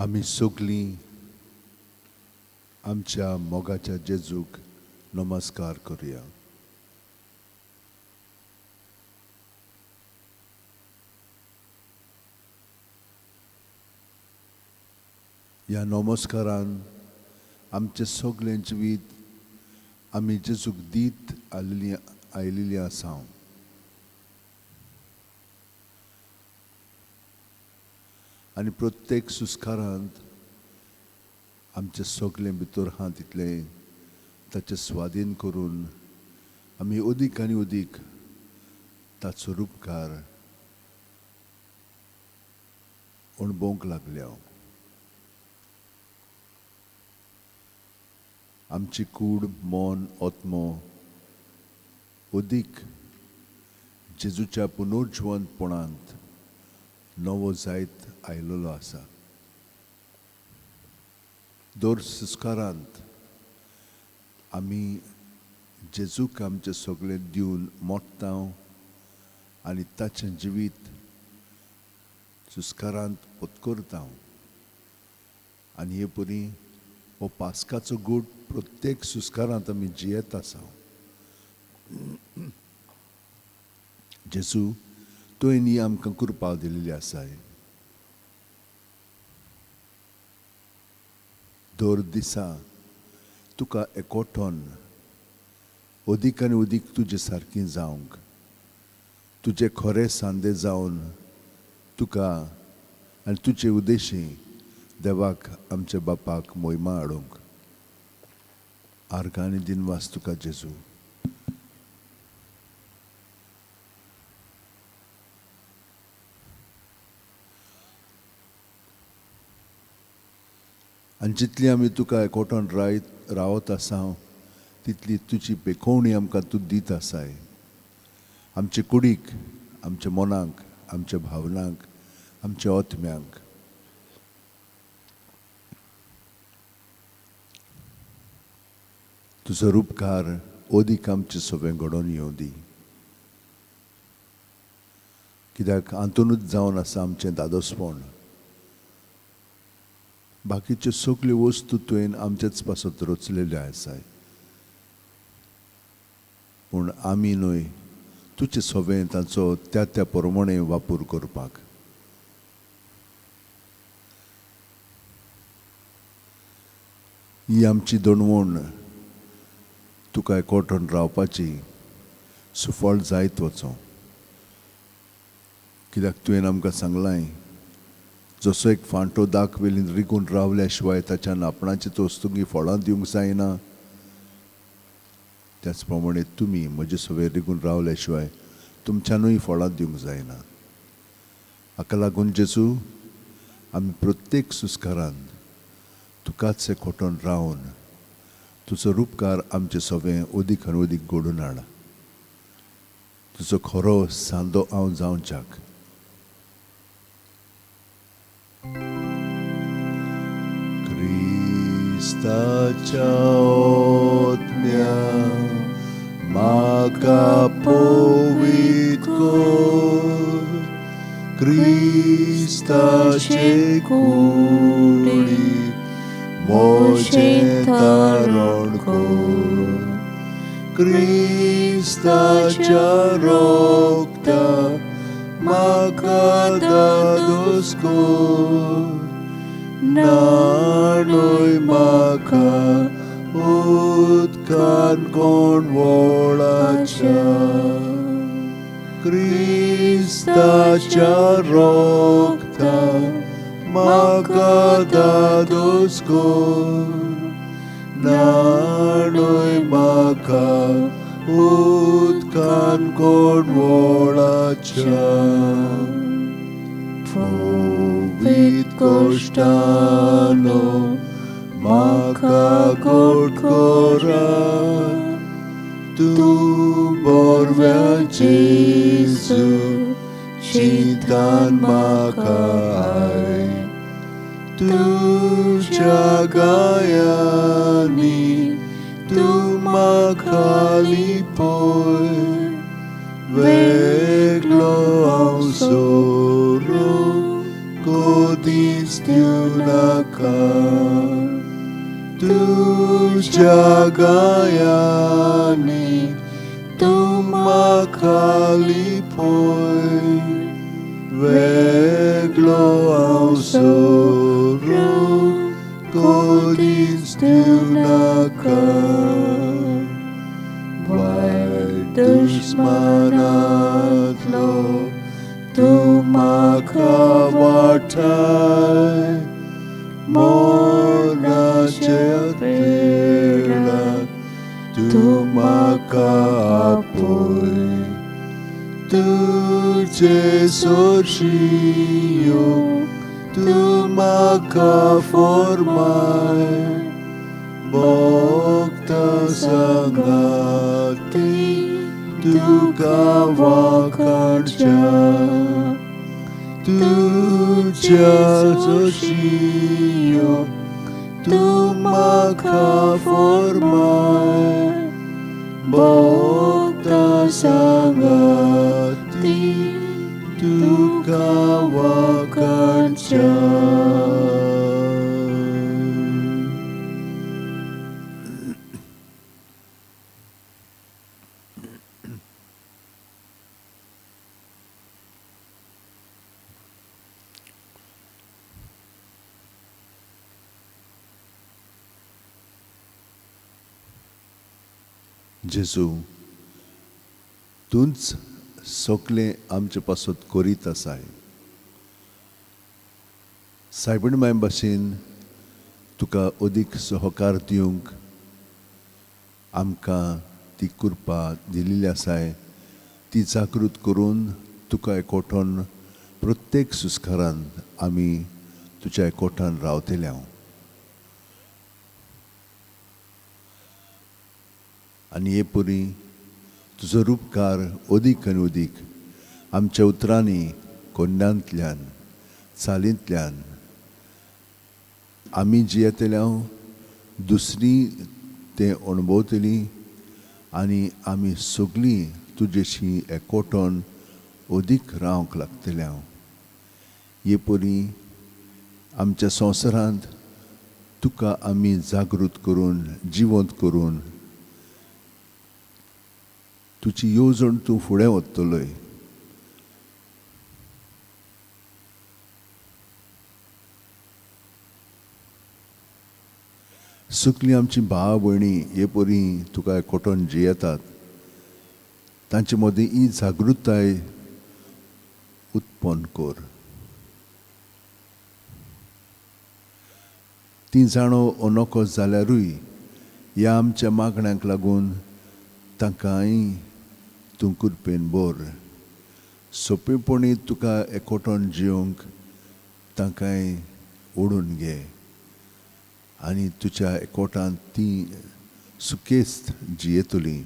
आमी सगळीं आमच्या मोगाच्या जेजूक नमस्कार करुया. ह्या नमस्कारान आमचें सगळें जिवीत आमी जेजूक दीत आयिल्ली आसा. आनी प्रत्येक सुस्कारांत आमचें सगळें भितर आहा तितलें ताचें स्वाधीन करून आमी अदीक आनी अदीक ताचो रुपकार अणभवंक लागल्या. आमची कूड, मन, आत्मो अदीक जेजूच्या पुनर्जिवंतपणांत नवो जायत आयलेलो आसा. दर संस्कारांत आमी जेजूक आमचें सगळें दिवन मोडटा आनी ताचें जिवीत संस्कारांत पत्करता. आनी हे परी हो पास्काचो गूट प्रत्येक संस्कारांत आमी जियेत आसा. जेजू, तुवें ही आमकां कृपा दिल्ली आसाय. दर दिसा तुका एकोठोन अदीक आनी अदीक तुजे सारकी जावंक, तुजे खरे सांदे जावन तुका आनी तुजे उद्देशी देवाक आमच्या बापाक मोहिमा हाडूंक. आर्गां आनी दिनवास तुका जेजू. आनी जितली आमी तुका एकोटोन रायत रावत आसा तितली तुजी पेखोवणी आमकां तूं दीत आसाय. आमचे कुडीक, आमच्या मनाक, आमच्या भावनांक, आमच्या आत्म्यांक. तुजो रुपकार अदीक आमचे सगळें घडोवन येवं दी. कित्याक हातूनच जावन आसा आमचें दादोसपण. बाकीच्यो सगल्यो वस्तू तुवें आमचेच पासत रचलेल्यो आसाय, पूण आमी न्हय तुजे सवें तांचो त्या त्या प्रमाणे वापर करपाक. ही आमची दणवण तुका एकोटोन रावपाची सुफळ जायत वचो. कित्याक तुवें आमकां सांगलां, जसो एक फांटो दाक वेलीन रिगून रावल्या शिवाय ताच्यान आपणाची वस्तुंगी फळां दिवंक जायना, त्याच प्रमाणे तुमी म्हजे सवें रिगून रावल्या शिवाय तुमच्यानूय फळां दिवंक जायना. हाका लागून जेजू, आमी प्रत्येक सुस्कारान तुकाच एकोटोन रावन तुजो रुपकार आमचे सवें अदीक आनी अदीक घडून हाड. तुजो खरो सांदो हांव जावच्याक. क्रिस्ताच्या आत्म्या म्हाका पवित्र कर, क्रिस्ताचे कुडी म्हजें तारण कर, क्रिस्ताच्या रक्ता म्हाका दादोस कर, न्हाणय म्हाका उदकान कोण वळाच्या, क्रिस्ताच्या रक्ता म्हाका दादोस कर, न्हाणय म्हाका उदकान कोण वळाच्या. पवित्र कोश्टानो म्हाका गोड करा, तूं बरव्या जेजू चिंतान म्हाका I, तुज्या गायांनी तूं म्हाका लिपय, वेगळो हांव सोरूंक कदींच दिवं नाका तुज्या गायांनी तूं म्हाका लिपय वेगळो हांव सरूंक कदींच दिवं नाका वायट दुश्मनांतलो तूं म्हाका वाटाय मरणाच्या पेडाक तूं म्हाका आपय तुजे सरशी तूं म्हाका फॉर्माय भक्त सांगाती तुका वाखाणच्या तुज्या सरशी तूं म्हाका फॉर्माय भक्त सांगाती तुका वाखाणच्या. जेजू, तूंच सगळें आमचे पासत करीत आसाय. सायबीण माय भाशेन तुका अदीक सहकार दिवंक आमकां ती कृपा दिल्ली आसाय. ती जागृत करून तुका एकवटून प्रत्येक सुस्कारान आमी तुज्या एकवटान रावतले हांव. आनी हे परी तुजो रुपकार अदीक आनी अदीक आमच्या उतरांनी, कोन्यांतल्यान, चालींतल्यान आमी जियेतले हांव, दुसरी तें अणभवतली आनी आमी सगळीं तुजेशी एकवटून अदीक रावंक लागतले हांव. हे परी आमच्या संवसारांत तुका आमी जागृत करून, जिवंत करून तुजी येवजण तूं फुडें वतलोय. सगळीं आमची भाव भयणी हे परी तुका एकवटून जियेतात, तांचे मदीं ही जागृताय उत्पन्न कर. तीं जाणो अनोखो जाल्यारूय ह्या आमच्या मागण्यांक लागून तांकांय तूं कृपेन भर. सोंपेपणी तुका एकवटून जिवंक तांकांय ओडून घे आनी तुज्या एकवटान तीं सुखेस्त जियेतलीं.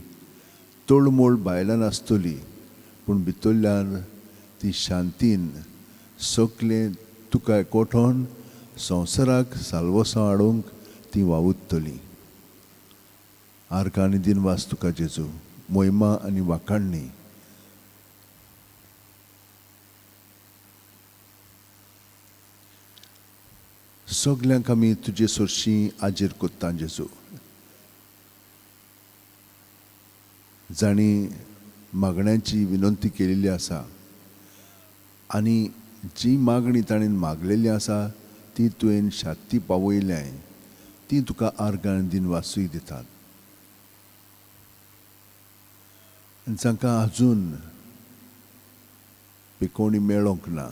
तळमळ बायलां आसतली पूण भितरल्यान ती शांतीन सगळें तुका एकवटून संवसाराक साल्वसां हाडूंक ती वावुरतली. आर्गां आनी दिनवास तुका जेजू, मोहिमा आनी वाखाणणी. सगल्यांक आमी तुजे सरशी आजेर कोत्ता जेजू, जांणी मागण्यांची विनंती केलेली आसा आनी जी मागणी ताणें मागलेली आसा ती तुवें शांती पावयल्याय, ती तुका आर्गां आनी दिनवासूय दितात. आनी जांकां अजून पिकोवणी मेळोंक ना,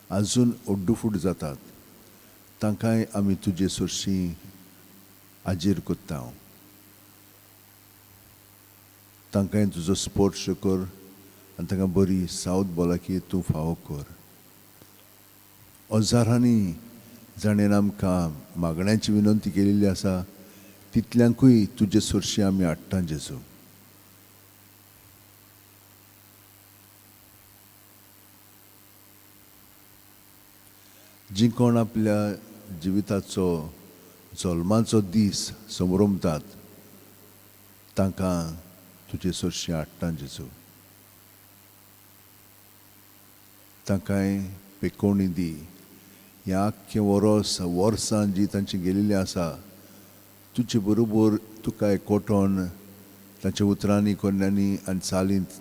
अजून ओड्डुफूट जातात, तांकांय आमी तुजे सरशी आजीर कोत्ता. तांकांय तुजो स्पर्श कर आनी तांकां बरी सावध भलायकी तूं फावो कर. हजारांनी जाणेन आमकां मागण्यांची विनंती केलेली आसा तितल्यांकूय तुजे सरशी आमी हाडटा जेजू. जी कोण आपल्या जिविताचो जल्माचो दीस समरमतात तांकां तुजे सरशी हाडटा जेजू. तांकांय पेकोवणी दी, ह्या आख्खें वरोस वर्सां जी तांची गेलेली आसा तुजे बरोबर तुका एकवटोन तांच्या उतरांनी कोन्यांनी आनी चालींत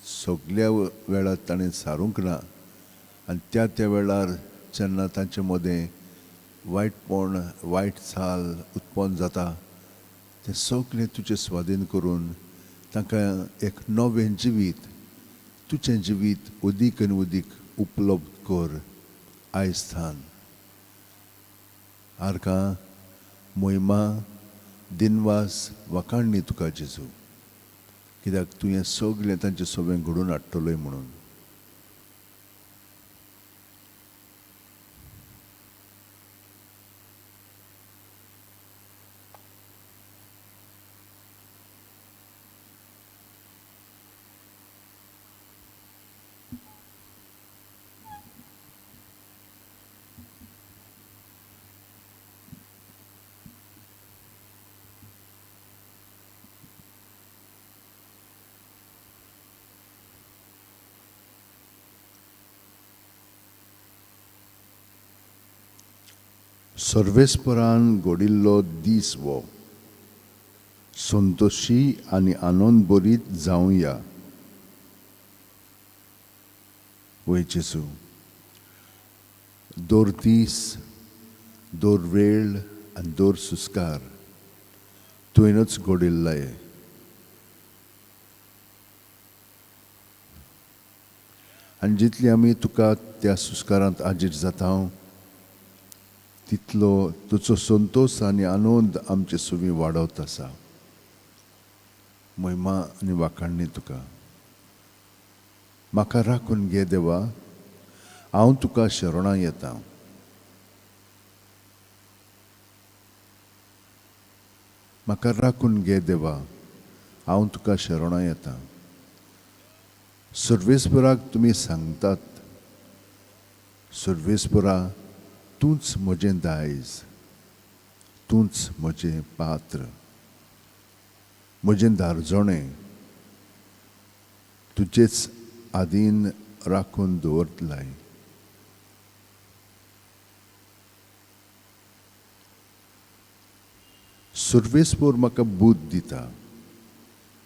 सगल्या वेळार ताणें सारूंक ना आनी त्या त्या वेळार जेन्ना तांचे मदें वायटपण वायट चाल उत्पन्न जाता तें सगळें तुजें स्वाधीन करून तांकां एक नवें जिवीत तुजें जिवीत उदीक आनी उदीक उपलब्ध कर आयज थान. आर्गां मोहिमा दिनवास वाखाणणी तुका जेजू कित्याक तूं हें सगळें तांचें सगळें घडोवन हाडटलोय म्हणून. सर्वेस्परान घडिल्लो दीस वो संतोशी आनी आनंद बरीत जावया. वय जेजू, दर दीस दर वेळ आनी दर सुस्कार तुवेंच घडिल्ले. आनी जितली आमी तुका त्या सुस्कारांत आजीर जाता तितलो तुजो संतोश आनी आनंद आमचे सुवी वाडत आसा. महिमा आनी वाखाणणी तुका. म्हाका राखून घे देवा, हांव तुका शरणां येता. म्हाका राखून घे देवा, हांव तुका शरणां येता. सर्वेस्पराक तुमी सांगतात, सर्वेस्परा तूंच म्हजें दायज, तूंच म्हजें पात्र, म्हजें दारजणें तुजेच आदीन राखून दवरतलाय. सर्वेस्पर म्हाका बूद दिता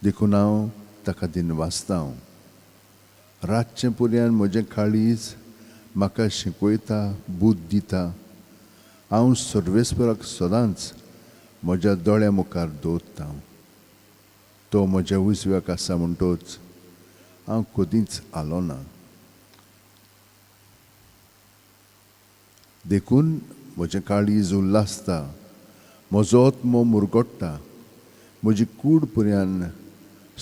देखून हांव ताका दिनवासता. रातचें पर्यान म्हजें काळीज म्हाका शिकयता, बूद दिता. हांव सर्वेस्पराक सदांच म्हज्या दोळ्या मुखार दवरता. तो म्हज्या उजव्याक आसा म्हणटोच हांव कदींच आलो ना. देखून म्हजें काळीज उल्हासता, म्हजो आत्मो मुरगोट्टा, म्हजी कूड पर्यान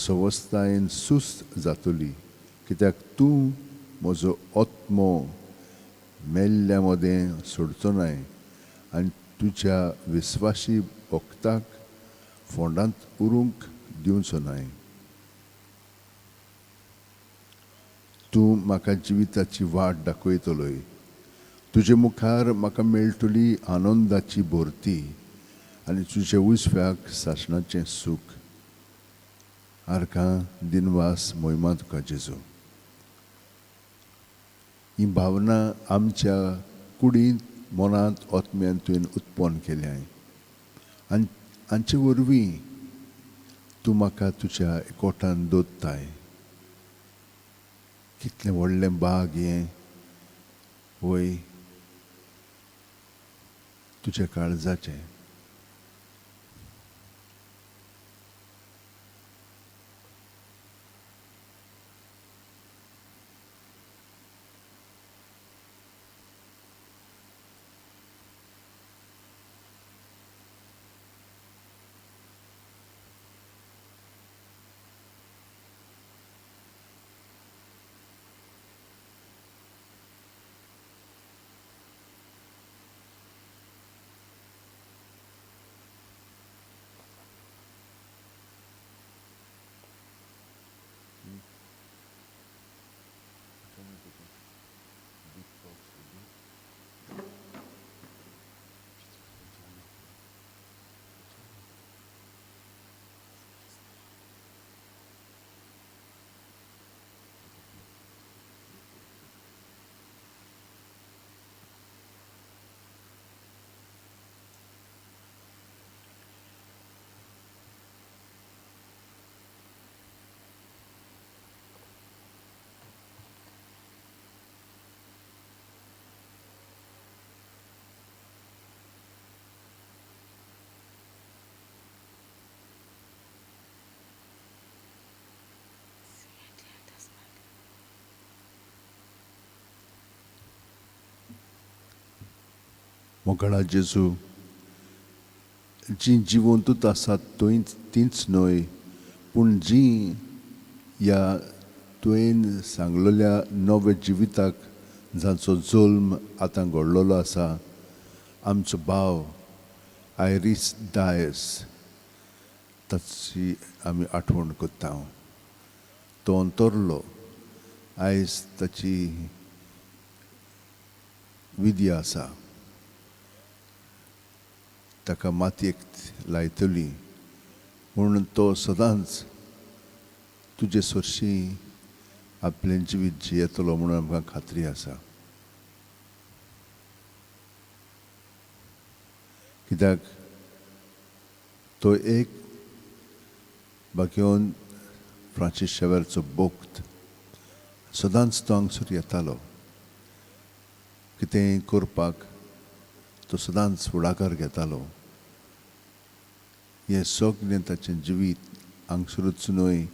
सवस्तायेन सुस्त जातली कित्याक तूं म्हजो आत्मो मेल्ल्या मदें सोडचो नाय आनी तुज्या विस्वाशी भक्ताक फोंडांत उरूंक दिवचो नाय. तूं म्हाका जिविताची वाट दाखयतलोय, तुजे मुखार म्हाका मेळटली आनंदाची भरती आनी तुजे उजव्याक सासणाचें सूख. आर्गां दिनवास मोहिमा तुका जेजू. ही भावना आमच्या कुडींत मनांत आत्म्यान तुवें उत्पन्न केल्या आनी हांचे वरवीं तूं म्हाका तुज्या एकवटान दवरताय. कितलें व्हडलें बाग हें वय तुज्या काळजाचें. मोगाळा जेजू, जीं जिवंतूच आसात थंयच तींच न्हय, पूण जीं ह्या तुवें सांगलेल्या नव्या जिविताक जांचो जल्म आतां घडलेलो आसा, आमचो भाव आयरीस डायस ताची आमी आठवण करता. तो अंतरलो, आयज ताची विधी आसा, ताका मातयेक लायतली, पूण तो सदांच तुजे सरशीं आपलें जिवीत जियेतलो म्हणून आमकां खात्री आसा. कित्याक तो एक बाकीवन फ्रांसीस शेवेरचो भक्त, सदांच तो हांगसर येतालो, कितेंय करपाक तो सदांच फुडाकार घेतालो. हें सगळें ताचें जिवीत हांगसरूच न्हय,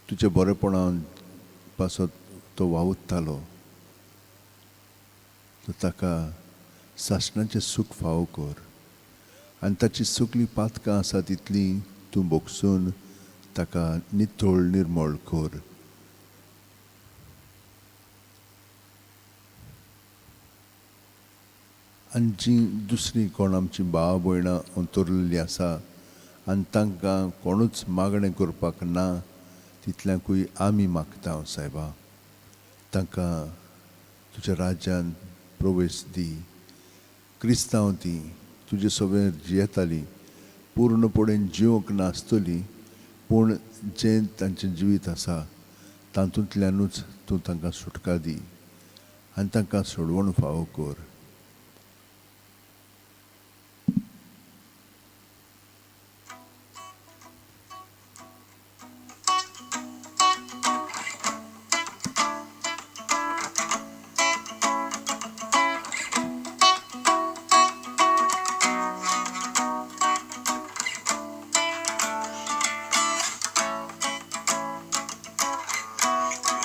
तुज्या बरेपणान पासत तो वावुरतालो. तो ताका सासणाचें सूख फावो कर आनी ताची सगळीं पातकां आसा तितलीं तूं भोगसून ताका नितळ निर्मळ कर. आनी जीं दुसरीं कोण आमचीं भाव भयणां अंतरलेलीं आसा आनी तांकां कोणूच मागणें करपाक ना, तितल्यांकूय आमी मागता सायबा, तांकां तुज्या राज्यान प्रवेश दी. क्रिस्तांव ती तुजे सगळें जियेतालीं, पूर्णपणेन जिवंक नासतली, पूण जें तांचें जिवीत आसा तातूंतल्यानूच तूं तांकां सुटका दी आनी तांकां सोडवण फावो कर.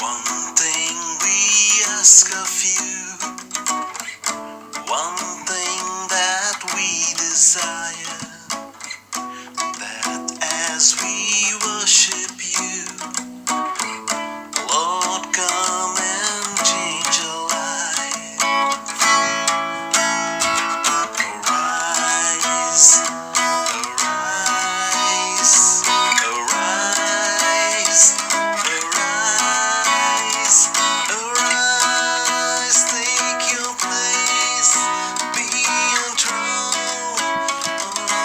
One thing we ask of you, one thing that we desire, that as we worship you, Lord, come and change our life. Arise, arise, arise, arise, arise, take your place, be enthroned on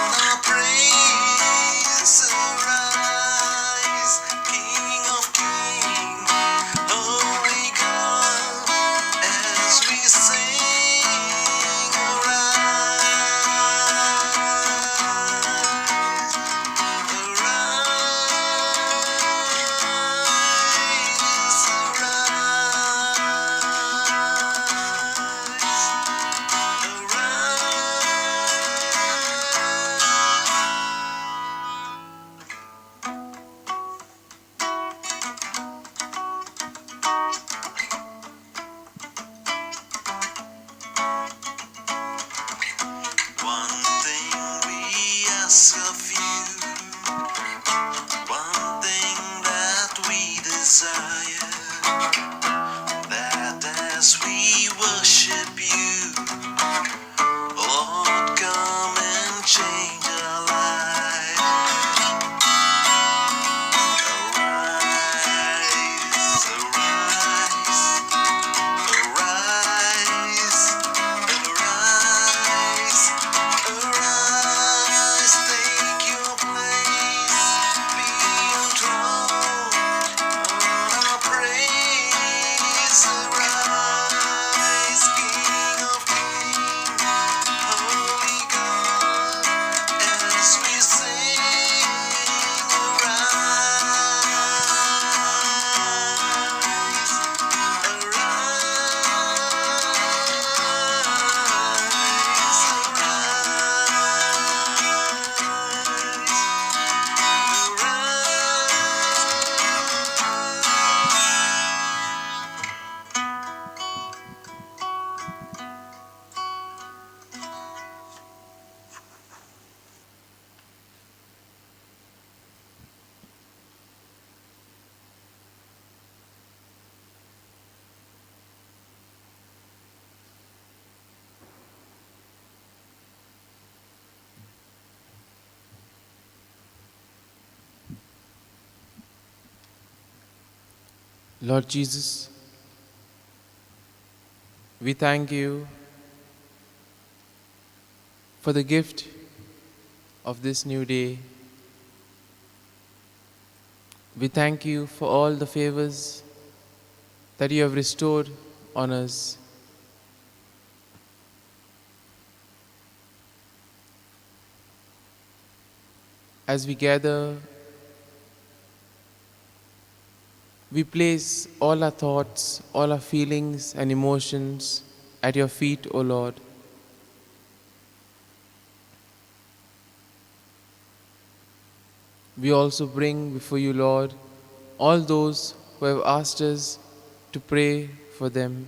Lord Jesus, we thank you for the gift of this new day. We thank you for all the favors that you have restored on us. As we gather, we place all our thoughts, all our feelings and emotions at your feet, O Lord. We also bring before you, Lord, all those who have asked us to pray for them.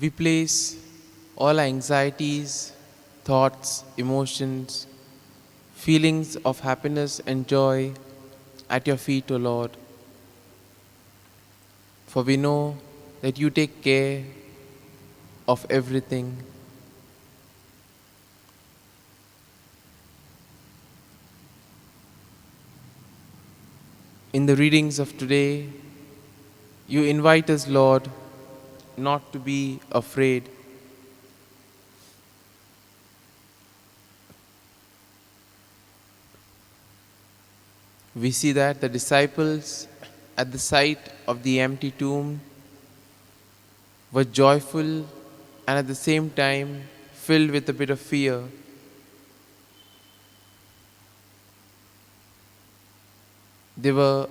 We place all our anxieties, thoughts, emotions, feelings of happiness and joy at your feet, O Lord. For we know that you take care of everything. In the readings of today, you invite us, Lord, not to be afraid. We see that the disciples, at the sight of the empty tomb, were joyful and at the same time filled with a bit of fear. They were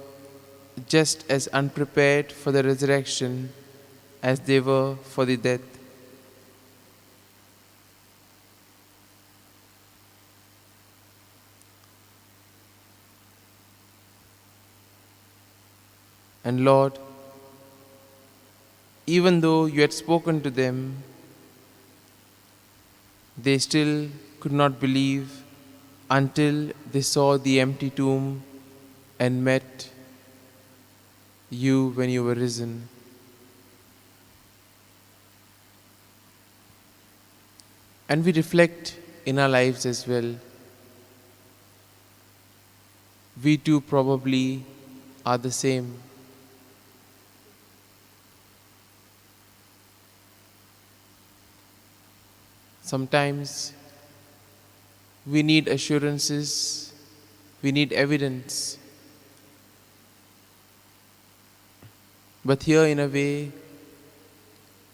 just as unprepared for the resurrection as they were for the death. And Lord, even though you had spoken to them, they still could not believe until they saw the empty tomb and met you when you were risen. And we reflect in our lives as well. We too probably are the same. Sometimes we need assurances, we need evidence. But here, in a way,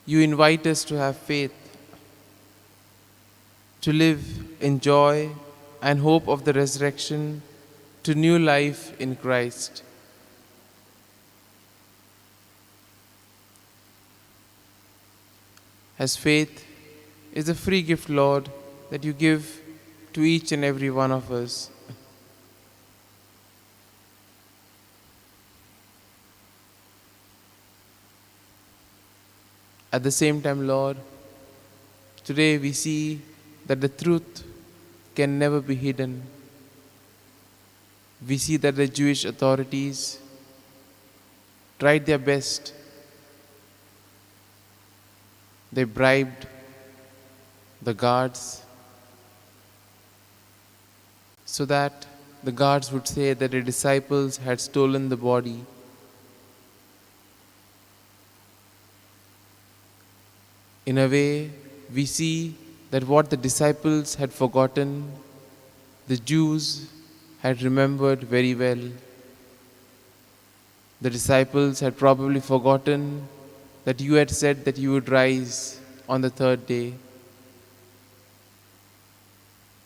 you invite us to have faith, to live in joy and hope of the resurrection, to new life in Christ. As faith is a free gift, Lord, that you give to each and every one of us. At the same time, Lord, today we see that the truth can never be hidden. We see that the Jewish authorities tried their best. They bribed the guards so that the guards would say that the disciples had stolen the body. In a way, we see that what the disciples had forgotten, the Jews had remembered very well. The disciples had probably forgotten that you had said that you would rise on the third day.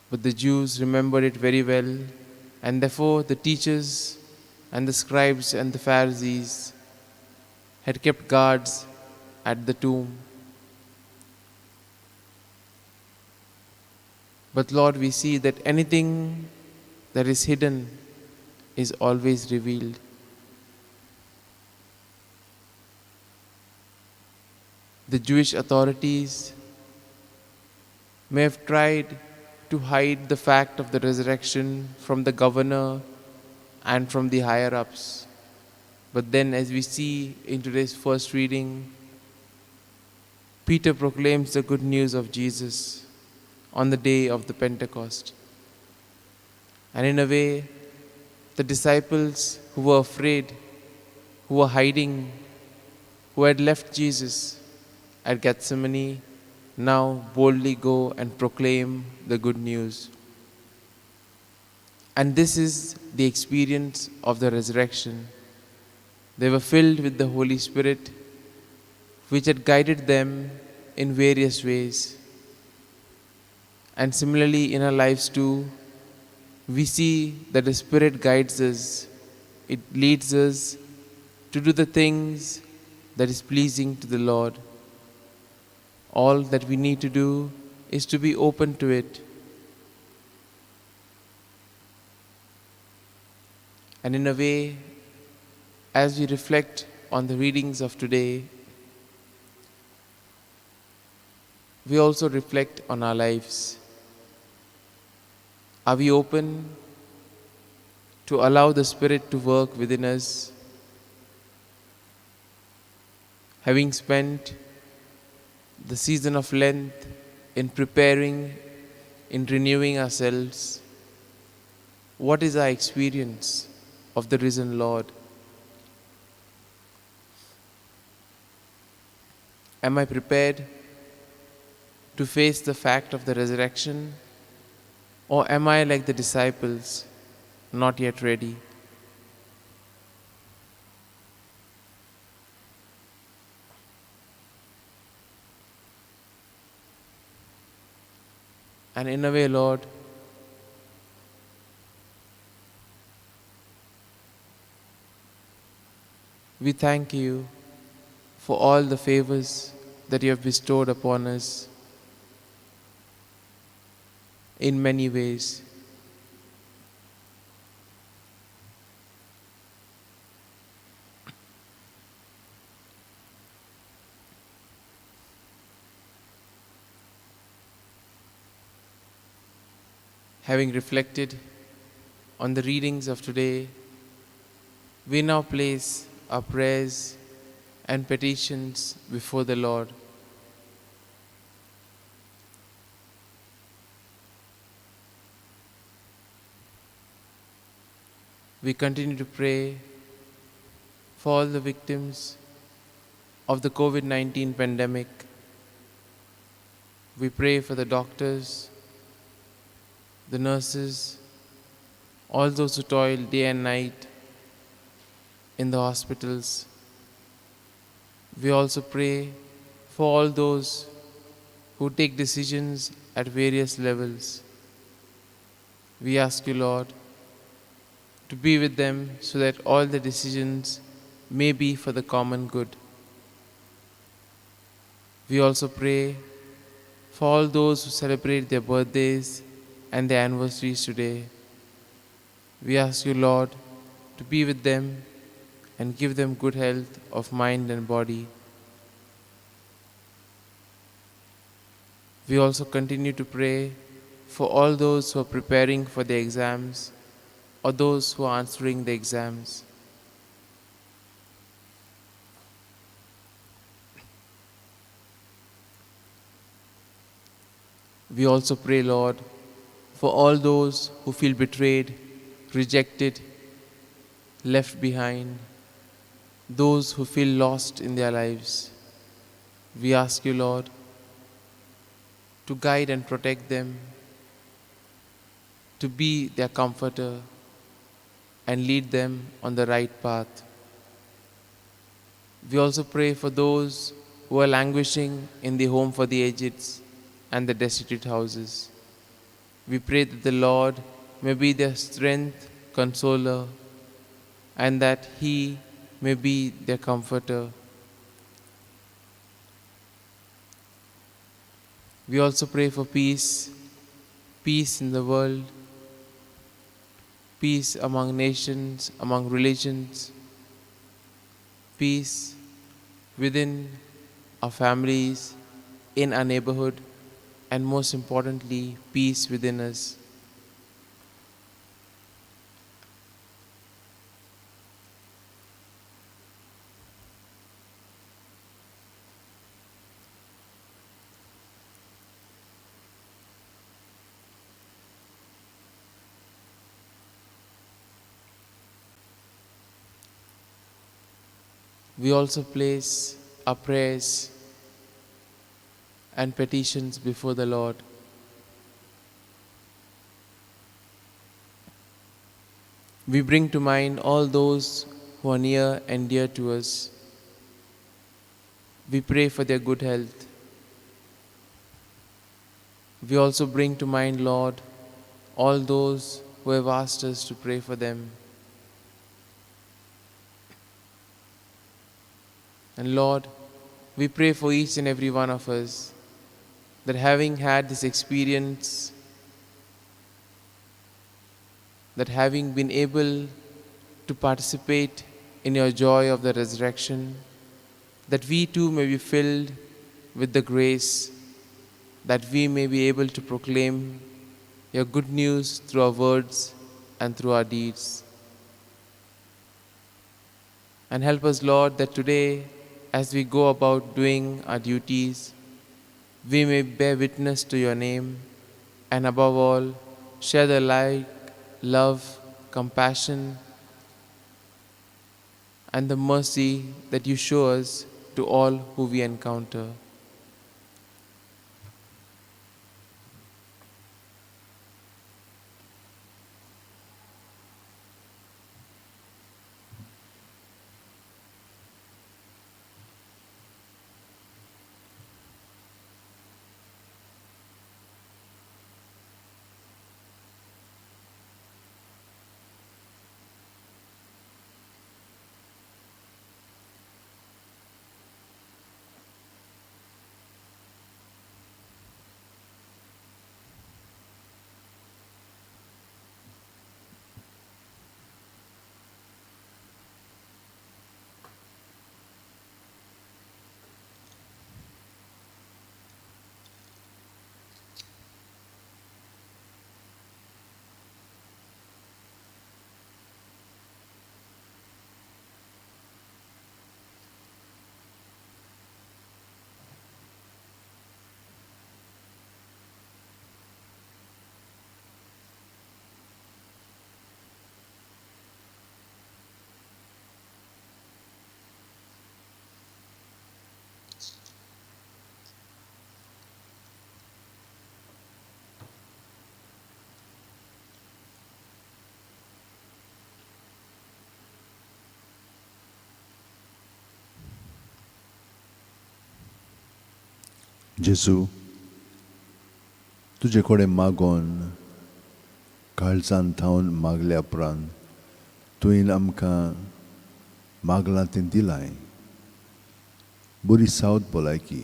But the Jews remembered it very well, and therefore the teachers and the scribes and the Pharisees had kept guards at the tomb. But Lord, we see that anything that is hidden is always revealed. The Jewish authorities may have tried to hide the fact of the resurrection from the governor and from the higher-ups. But then, as we see in today's first reading, Peter proclaims the good news of Jesus on the day of the Pentecost. And in a way, the disciples who were afraid, who were hiding, who had left Jesus at Gethsemane, now boldly go and proclaim the good news. And this is the experience of the resurrection. They were filled with the Holy Spirit, which had guided them in various ways. And similarly in our lives too, we see that the Spirit guides us. It leads us to do the things that is pleasing to the Lord. All that we need to do is to be open to it. And in a way, as we reflect on the readings of today, we also reflect on our lives. Are we open to allow the Spirit to work within us? Having spent the season of Lent in preparing, in renewing ourselves, what is our experience of the risen Lord? Am I prepared to face the fact of the resurrection? Or am I like the disciples, not yet ready? And in a way, Lord, we thank you for all the favors that you have bestowed upon us in many ways. Having reflected on the readings of today, we now place our prayers and petitions before the Lord. We continue to pray for all the victims of the COVID-19 pandemic. We pray for the doctors, the nurses, all those who toil day and night in the hospitals. We also pray for all those who take decisions at various levels. We ask you, Lord, to be with them so that all the decisions may be for the common good. We also pray for all those who celebrate their birthdays and their anniversaries today. We ask you, Lord, to be with them and give them good health of mind and body. We also continue to pray for all those who are preparing for their exams or those who are answering the exams. We also pray, Lord, for all those who feel betrayed, rejected, left behind, those who feel lost in their lives. We ask you, Lord, to guide and protect them, to be their comforter and lead them on the right path. We also pray for those who are languishing in the home for the aged and the destitute houses. We pray that the Lord may be their strength, consoler, and that He may be their comforter. We also pray for peace, peace in the world, peace among nations, among religions, peace within our families, in our neighborhood, and most importantly, peace within us. We also place our prayers and petitions before the Lord. We bring to mind all those who are near and dear to us. We pray for their good health. We also bring to mind, Lord, all those who have asked us to pray for them. And Lord, we pray for each and every one of us that having had this experience, that having been able to participate in your joy of the resurrection, that we too may be filled with the grace, that we may be able to proclaim your good news through our words and through our deeds. And help us, Lord, that today, as we go about doing our duties, we may bear witness to your name, and above all, share the light, love, compassion, and the mercy that you show us to all who we encounter. जेजू, तुजे कडेन मागोन काळजान थावन मागल्या उपरांत तुवें आमकां मागलां तें दिलां. बरी सावत भलायकी,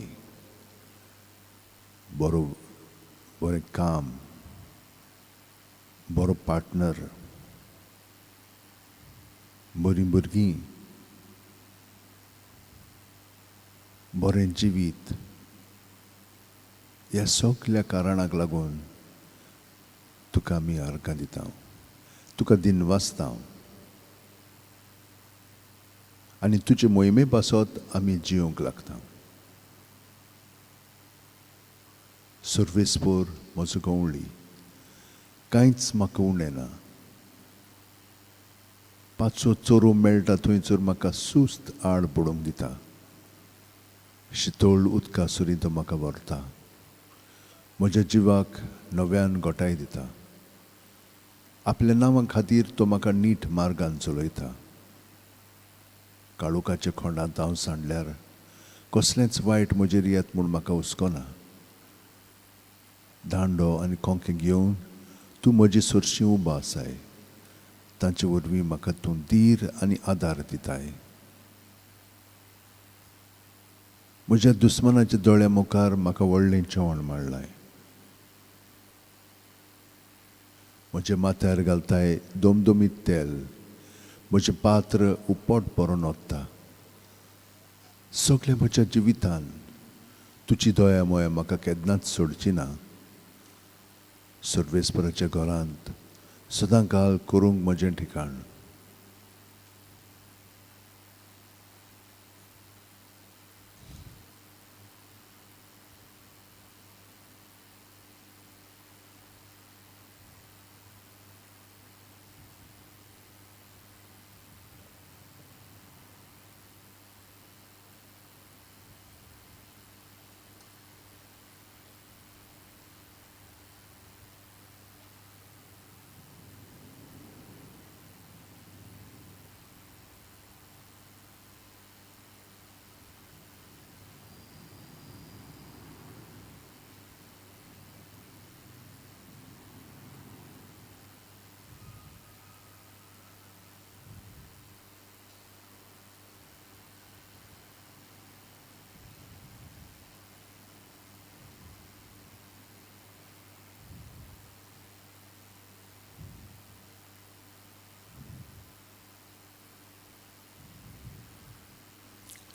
बरो बरें काम, बरो पार्टनर, बरीं भुरगीं, बरें जिवीत, ह्या सगल्या कारणाक लागून तुका आमी अर्गां दिता, तुका दिनवासता आनी तुजे मोहिमे पासत आमी जिवंक लागता. सर्वेस्पोर म्हजो गवळी, कांयच म्हाका उणें ना. पांचवो चोरू मेळटा थंयसर म्हाका सुस्त आड पडूंक दिता. शितोळ उदका सुरी तो म्हाका व्हरता, म्हज्या जिवाक नव्यान गोठाय दिता. आपल्या नांवा खातीर तो म्हाका नीट मार्गान चलयता. काळोखाच्या खोंडांत हांव सांडल्यार कसलेंच वायट म्हजेर येत म्हूण म्हाका हुस्को ना. दांडो आनी कोंके घेवन तूं म्हजी सरशी उबो आसाय, तांचे वरवीं म्हाका तूं धीर आनी आदार दिताय. म्हज्या दुस्मानाच्या दोळ्या मुखार म्हाका व्हडलें जेवण मांडलाय. म्हज्या माथ्यार घालताय दोमदोमीत तेल, म्हजें पात्र उपट भरून वता. सगळ्या म्हज्या जिवितान तुजी दया मोया म्हाका केन्नाच सोडची ना. सर्वेस्पराच्या घरांत सदां काल करूंक म्हजें ठिकाण.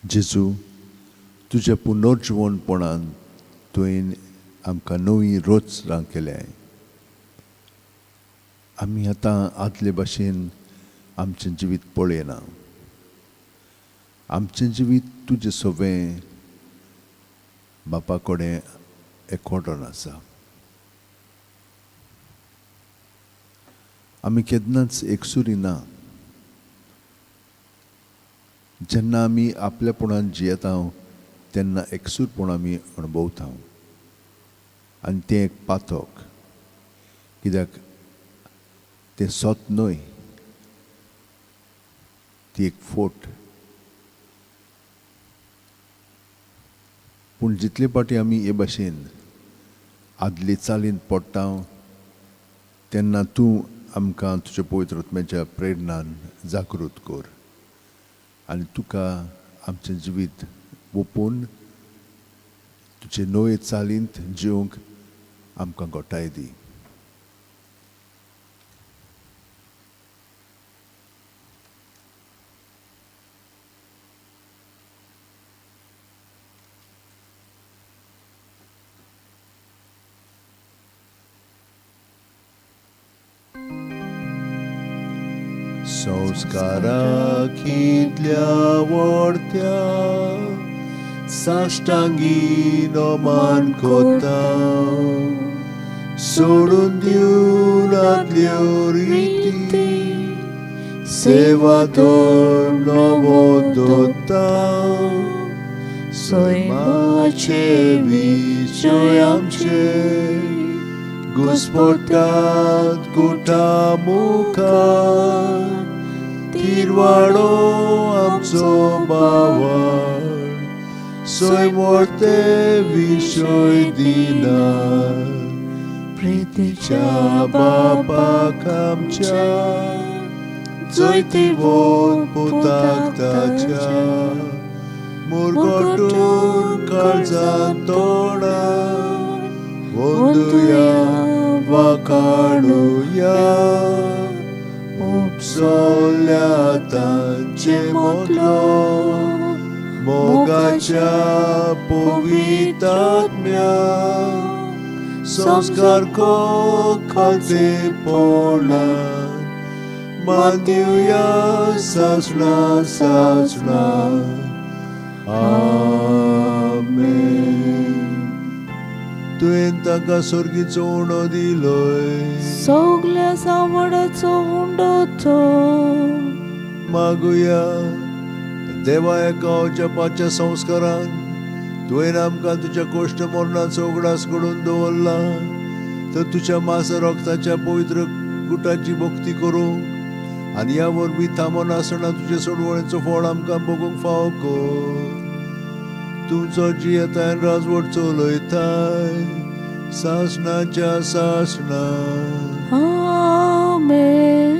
जेजू, तुज्या पुनर्जिवणपणान तुवें आमकां नवी रचना केल्या. आमी आतां आदले भाशेन आमचें जिवीत पळयना. आमचें जिवीत तुजें सवें बापा कडेन एकवटून आसा. आमी केन्नाच एकसुरी ना. जेन्ना आमी आपल्यापणान जियेता तेन्ना एकसूरपण आमी अणभवता आनी तें एक पातक, कित्याक तें सत न्हय, ती एक फोट. पूण जितले फावटी आमी हे भाशेन आदले चालींत पडटा तेन्ना तूं आमकां तुज्या पवित्र आत्म्याच्या प्रेरणान जागृत कर आनी तुका आमचें जिवीत ओपून तुजे नवे चालींत जिवंक आमकां गोठाय दी. संस्काराकितल्या व्हडत्या साश्टांगी नमान कोता, सोडून दिवन आदल्यो रिती, सेवा धर्म नवो दोता, सैमाचे विशय आमचे घुस्पटात गुटा मुखार, तिरवाडो आमचो बावड, सैमोर्ते विशय दिना, प्रितीच्या बापाक आमच्या, जैतिवंत पुताक ताच्या, मुरगटून काळजान तोंडा, वंदुया वाकाणुया, उपसल्या तांचे मोतलो, मोगाच्या पवित्रात्म्या, संस्कार को खालतेपणान, मानदिवया सासणा सासणा. आमेन. तुवें तांकां सर्गीचो उणो दिलोय, सगल्या सांवडाचो उंडो तो. मागुया देवा, एका जपाच्या संस्कारान तुवें आमकां तुज्या कोश्ट मरणाचो उगडास घडोवन दवरला, तर तुज्या मांस रक्ताच्या पवित्र गुटाची भक्ती करूंक आनी ह्या वरवीं थांबोन आसतना तुजे सोडवणेचो फळ आमकां भोगूंक फावो कर. तुजो जियेताय राजवट चलयताय सासणाच्या सासणा. आमेन.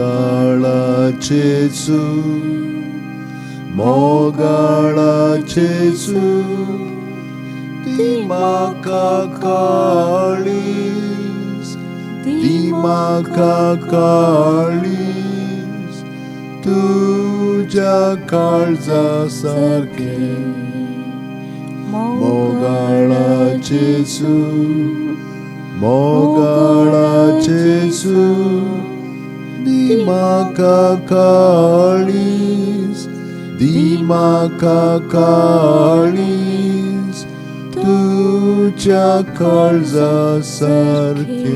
मोगाळाचे सू, मोगाळाचे सू, ती म्हाका काळीज, ती म्हाका काळीज, तुज्या काळजा सारकें. मोगाळाचे सू, मोगाळाचे सू, दी म्हाका काळीज, दी म्हाका काळीज, तुज्या काळजा सारकें.